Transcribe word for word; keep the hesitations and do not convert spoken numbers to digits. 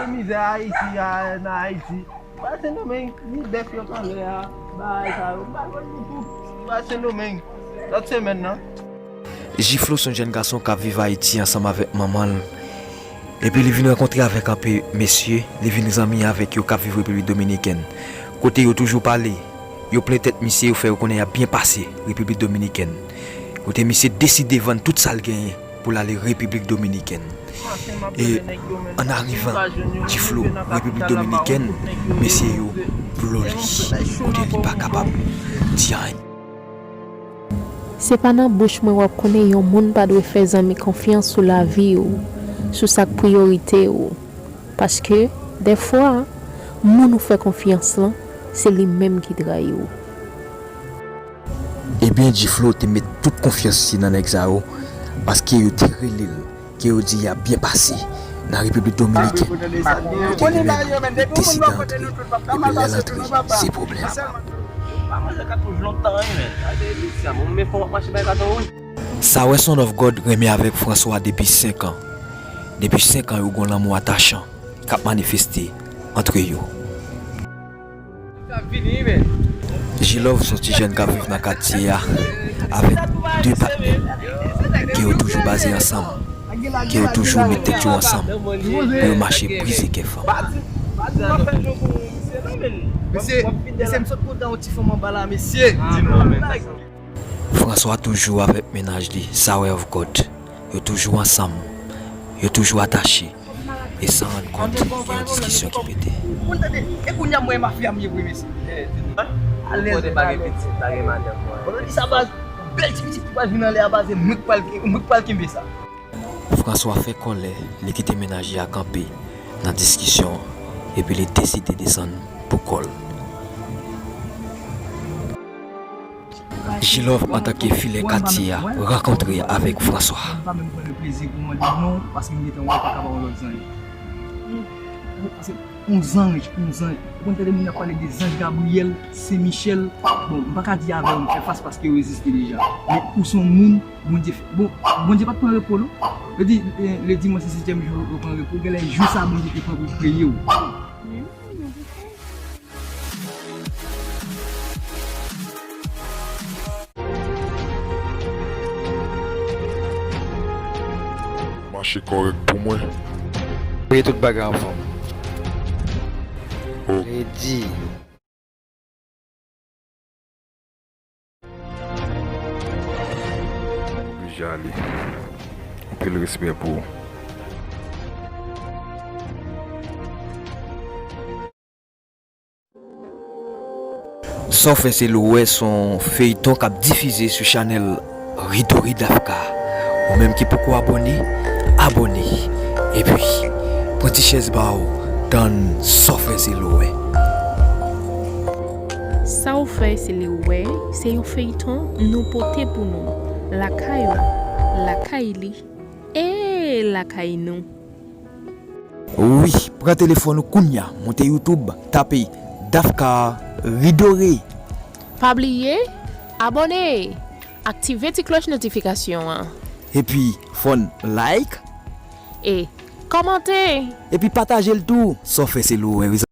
Mizè Ayiti a, nan Ayiti. Ba Sendomeng, ni bèf yo t anlè a, bagay sa yo. Ba lòt nou tout. Ba Sendomeng. Lòt semèn nan. Jiflo se yon jèn gason k ap viv Ayiti ansanm avèk manman l. Epi li vin rankontre avèk anpe mesye, li vin zanmi avèk yo k ap viv Repiblik Dominikèn. Kote yo toujou pale, yo plen tèt misye, yo fè yo konnen y ap byen pase Repiblik Dominikèn. Kote misye deside vann tout sa l genyen pou l ale Repiblik Dominikèn. E an arivan Jiflo Repiblik Dominikèn, mesye yo blo li, kote li pa kapab di anyen. Se pa nan bouch mwen w ap konnen yon moun pa dwe fè zanmi konfyans sou lavi w, sou sa k priyorite w. Paske, dèfwa, moun ou fè konfyans lan, se li menm ki trayi w. Ebyen, Jiflo te met tout konfyans li nan nèg sa yo, paske yo te rele l, ke yo di y ap byen pase nan Repiblik Dominikèn. Yo te li menm, li deside antre, epi lè l antre, se pwoblèm. Pa manje katouch lontan, wi, men. Gade, Lucia, mwen, men fò w ap mache bay katon, wi. Sa wè Son of God renmen avèk François depi senk an. Depi senk an, yo gon lanmou atachan k ap manifeste antre yo. Jilove se yon ti jèn k ap viv nan katye a avèk de patnè ke yo toujou baze ansanm, ke yo toujou met tèt yo ansanm pou yo mache brize kè fanm. Mesye, mesye, m sot kontan yon ti fanm anba la, mesye. François toujou avèk mennaj li, Sawè of God. Yo toujou ansanm. Yo toujou atache. E san rann kont, gen yon diskisyon ki pete. Ou konn tande? E kounye a mwen e mafya m ye vre, mesye. Alèz. Kote pa gen pitit, pa gen madanm, mwen. Bon, di sa, baz, bèl ti pitit ki pral vin anlè a, baz, e mwen k pral, mwen k pral kenbe sa. François fè kòlè, li kite mennaj li a kanpe nan diskisyon an, epi li deside desann pou kò l. Jilove antanke filè katye a rankontre avèk François. M pa menm pran le plezi pou mande non, paske m gentan wè l pa ka ba yon lòt zanj. Paske yon zanj, yon zanj. Ou konn tande moun ap pale de zanj Gabriyèl, Sen Michèl. Bon, m pa ka di avè w m fè fas paske yo egziste deja. Men ou se yon moun, Bondye fè. Bon, Bondye pa t pran repo non. Yo di, eh, le dimanche, le septième jour, yo pran repo. Genlè jou sa Bondye te pran pou l kreye w. Mache kòrèk pou mwen. Voye tout bagay anfòm. Oh. Redi. Oblije ale. Anpil respè pou ou. Sa w fè se lowè se yon feyton k ap difize sou chanèl Ridori Dafka. Ou menm ki poko abòne, abòne. Epi, pran ti chèz ba w, tann Sa w fè se lowè. Sa w fè se lowè, se yon feyton nou pote pou nou. Lakay ou, lakay li, e lakay nou. Wi, pran telefòn ou kounya, monte YouTube, tape Dafka Ridori. Pa bliye, abòne, aktive ti klòch notifikasyon an. Epi, fòn like. E kòmante. Epi pataje l tou. Sa w fè se lowè, wi.